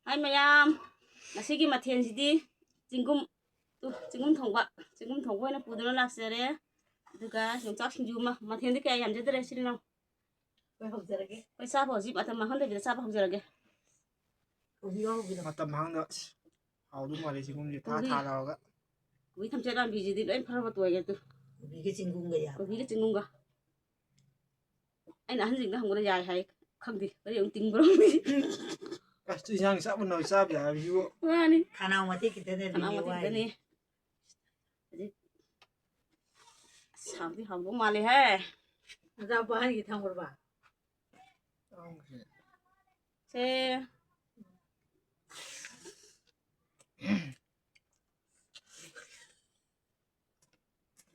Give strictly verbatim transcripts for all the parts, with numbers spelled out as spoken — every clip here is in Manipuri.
ꯍꯥꯏ ꯃꯌꯥꯝ, ꯉꯁꯤꯒꯤ ꯃꯊꯦꯜꯁꯤꯗꯤ ꯆꯤꯡꯒꯨꯝ, ꯇꯨ, ꯆꯤꯡꯒꯨꯝ ꯊꯣꯡꯕ, ꯆꯤꯡꯒꯨꯝ ꯊꯣꯡꯕ ꯑꯣꯏꯅ ꯄꯨꯗꯨꯅ ꯂꯥꯛꯆꯔꯦ꯫ ꯑꯗꯨꯒ ꯌꯣꯡꯆꯥꯛ ꯁꯤꯡꯖꯨ ꯑꯃ, ꯃꯊꯦꯜꯗꯤ ꯀꯌꯥ ꯌꯥꯝꯖꯗ꯭ꯔꯦ ꯏꯆꯤꯜ ꯏꯅꯥꯎ꯫ ꯑꯩꯈꯣꯏ ꯍꯧꯖꯔꯒꯦ꯫ ꯑꯩꯈꯣꯏ ꯆꯥꯕ ꯍꯧꯖꯤꯛ ꯃꯇꯝ ꯃꯥꯡꯍꯟꯗꯕꯤꯗ ꯆꯥꯕ ꯍꯧꯖꯔꯒꯦ꯫ ꯍꯧꯕꯤꯔꯣ, ꯍꯧꯕꯤꯔꯣ꯫ ꯃꯇꯝ ꯃꯥꯡꯗ ꯑꯁ, ꯍꯥꯎꯗꯧ ꯃꯥꯜꯂꯦ ꯆꯤꯡꯒꯨꯝꯁꯦ ꯊꯥ ꯀꯣꯕꯤ꯫ ꯊꯥ ꯂꯧꯔꯒ꯫ ꯀꯣꯕꯤ ꯊꯝꯆꯦꯠ ꯄꯥꯝꯕꯤꯁꯤꯗꯤ ꯂꯣꯏ ꯐꯔꯕ ꯇꯣꯏꯒꯦ ꯇꯨ꯫ ꯀꯣꯕꯤꯒ ꯆꯤꯡꯒꯨꯝꯒ ꯌꯥꯕ꯫ ꯀꯣꯕꯤꯒ ꯆꯤꯡꯒꯨꯝꯒ꯫ ꯑꯩꯅ ꯑꯍꯟꯁꯤꯡꯗ ꯍꯪꯕꯗ ꯌꯥꯏ ꯍꯥꯏ꯫ ꯈꯪꯗꯦ, ꯀꯔꯤ ꯑꯃꯨꯛ ꯇꯤꯡꯕ꯭ꯔꯣ ꯈꯪꯗꯦ꯫ ꯑꯁ, ꯇꯨ ꯏꯟꯁꯥꯡ ꯆꯞ ꯃꯥꯟꯅꯕ ꯆꯥꯕ ꯌꯥꯕꯁꯤꯕꯨ꯫ ꯃꯥꯅꯤ꯫ ꯈꯅꯥꯎ ꯃꯇꯦꯛ ꯈꯤꯇꯅꯦ ꯈꯅꯥꯎ ꯑꯗꯨꯒꯤ ꯃꯇꯦꯛ ꯋꯥꯏ꯫ ꯈꯤꯇꯅꯦ꯫ ꯍꯧꯖꯤꯛ ꯑꯁ, ꯍꯥꯎꯗꯤ ꯍꯥꯎꯗꯧ ꯃꯥꯜꯂꯦꯍꯦ꯫ ꯑꯆꯥꯄꯣꯠ ꯑꯍꯟꯒꯤ ꯊꯝꯈ꯭ꯔꯕ? ꯁꯦ꯫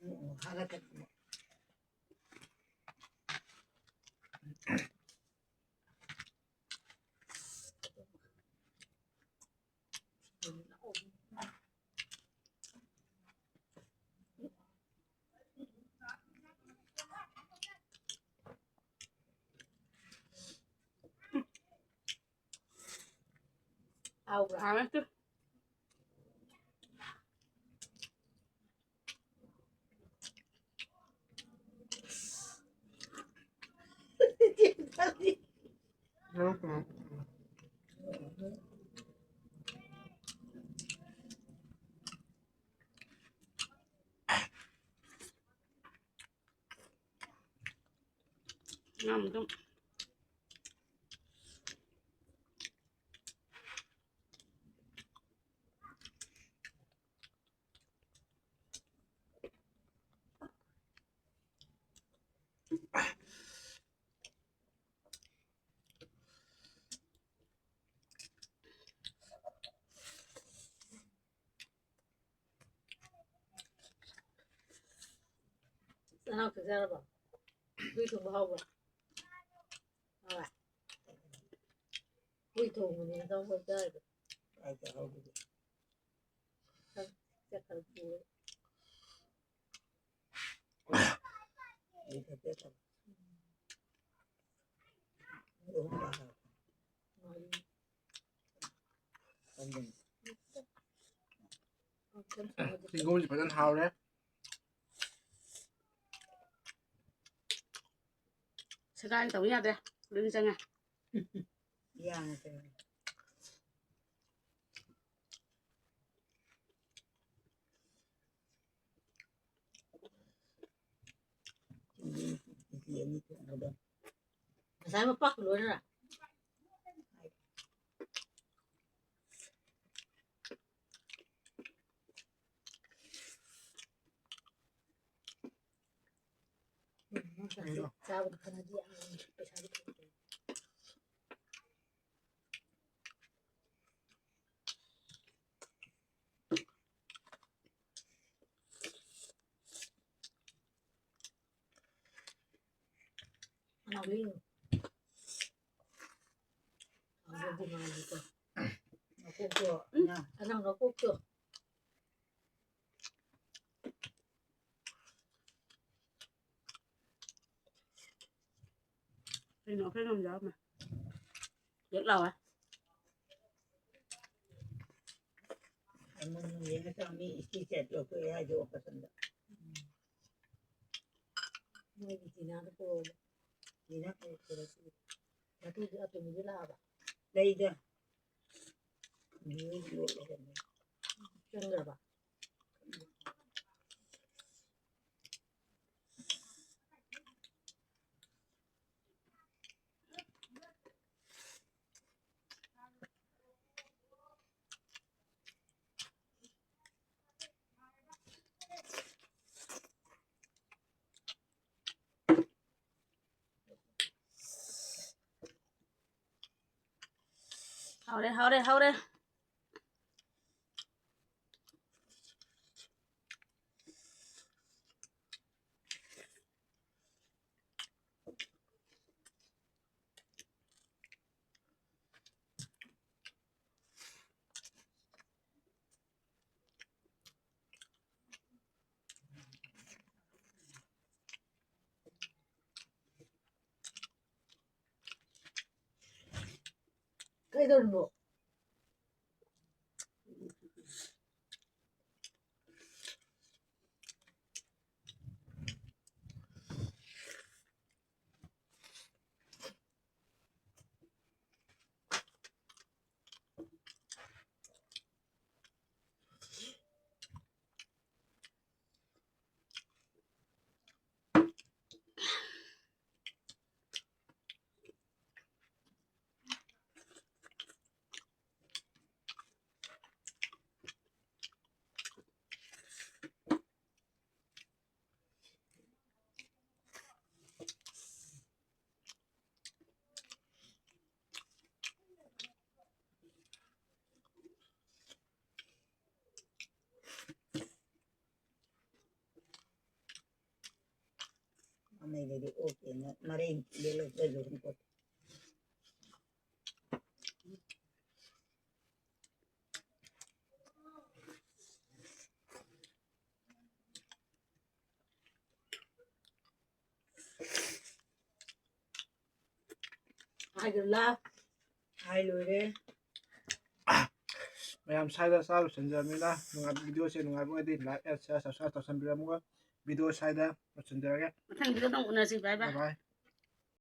ꯎꯝ, ꯎꯝ, ꯍꯥꯏꯔꯛꯀꯅꯤ꯫ ꯍꯥꯎꯕ꯭ꯔꯥ? ꯍꯥꯎꯋꯦ꯫ ꯉꯥ ꯑꯗꯨꯝ꯫ ꯆꯅꯥꯎ ꯊꯛꯆꯔꯕꯣ? ꯍꯨꯏ ꯊꯣꯡꯕ ꯍꯥꯎꯕ꯭ꯔꯣ? ꯍꯥꯎꯋꯦ꯫ ꯍꯨꯏ ꯊꯣꯡꯕꯅꯦ ꯆꯅꯥꯎ ꯊꯛꯆꯔꯤꯗꯣ꯫ ꯀꯥꯏꯗ ꯍꯥꯎꯔꯤꯕ? ꯆꯠꯈ꯭ꯔ ꯄꯨꯔꯦ꯫ ꯑꯩ ꯐꯠꯇꯦ ꯇꯧ꯫ ꯑꯍꯨꯝ ꯄꯥꯔꯣ꯫ ꯃꯔꯤ꯫ ꯁꯤꯡꯒꯣꯝꯁꯤ ꯐꯖꯅ ꯍꯥꯎꯔꯦ꯫ ꯁꯦꯒꯥꯏ ꯇꯧ ꯌꯥꯗ꯭ꯔꯦ꯫ ꯂꯣꯏꯅ ꯆꯪꯉꯦ꯫ ꯌꯥꯅ ꯆꯪꯉꯦ꯫ ꯉꯁꯥꯏ ꯃꯄꯥꯛ ꯂꯣꯏꯔꯦ꯫ ꯎꯝ, ꯅꯪ ꯆꯥꯕꯗ ꯐꯅꯗꯤ ꯌꯥꯝ ꯄꯩꯁꯥꯗꯤ ꯐꯪꯗꯣꯏꯅꯤ꯫ ꯃꯅꯥꯎ ꯂꯦꯡꯉꯨ꯫ ꯃꯥꯡꯒꯣꯟꯗꯤ ꯃꯥꯡꯒꯤꯀꯣ꯫ ꯅꯀꯣꯛꯇꯣ, ꯎꯝ꯫ ꯑꯉꯥꯡ ꯅꯀꯣꯛꯇꯣ꯫ ꯀꯩꯅꯣ ꯑꯩꯈꯣꯏ ꯉꯝꯖꯔꯝꯃꯦ꯫ ꯌꯦꯛ ꯂꯥꯎꯋꯦ꯫ ꯑꯃꯨꯛ ꯌꯦꯡꯉ ꯆꯪꯉꯤ, ꯏꯁꯇꯤ ꯁꯦꯠ ꯂꯧꯊꯣꯛꯑꯦ ꯍꯥꯏꯗꯣ ꯑꯣꯄꯔꯦꯁꯟꯗ꯫ ꯎꯝ꯫ ꯃꯣꯏꯒꯤ ꯖꯤꯅꯥꯗ ꯄꯨꯔꯛꯑꯣ꯫ ꯖꯤꯅꯥ ꯄꯨꯔꯛꯄꯗ ꯃꯇꯨꯗꯤ ꯑꯇꯣꯝꯕꯤꯗꯤ ꯂꯥꯛꯑꯕ? ꯂꯩꯗ꯫ ꯆꯪꯈ꯭ꯔꯕ? ꯍꯥꯎꯔꯦ, ꯍꯥꯎꯔꯦ, ꯍꯥꯎꯔꯦ꯫ ꯀꯩꯗꯧꯔꯤꯅꯣ? ꯑꯗꯩꯗꯤ ꯑꯣꯛꯇꯦꯅ ꯃꯔꯩ ꯂꯦꯜꯂꯛꯇ꯭ꯔꯁꯨ ꯑꯗꯨꯝ ꯀꯣ꯫ ꯍꯥꯏꯗꯨꯂꯥ꯫ ꯍꯥꯏ ꯂꯣꯏꯔꯦ꯫ ꯃꯌꯥꯝ ꯁ꯭ꯋꯥꯏꯗ ꯆꯥꯕ ꯂꯣꯏꯁꯤꯟꯖꯔꯕꯅꯤꯅ, ꯅꯨꯡꯉꯥꯏꯕ, video ꯁꯦ ꯅꯨꯡꯉꯥꯏꯕ ꯑꯣꯏꯔꯗꯤ like and share, subscribe ꯇꯧꯁꯟꯕꯤꯔꯝꯃꯨꯀꯣ꯫ Video ꯁ꯭ꯋꯥꯏꯗ ꯂꯣꯏꯁꯤꯟꯖꯔꯒꯦ꯫ ꯃꯊꯪ video ꯗ ꯑꯃꯨꯛ ꯎꯅꯁꯤ꯫ Bye bye꯫ Bye bye꯫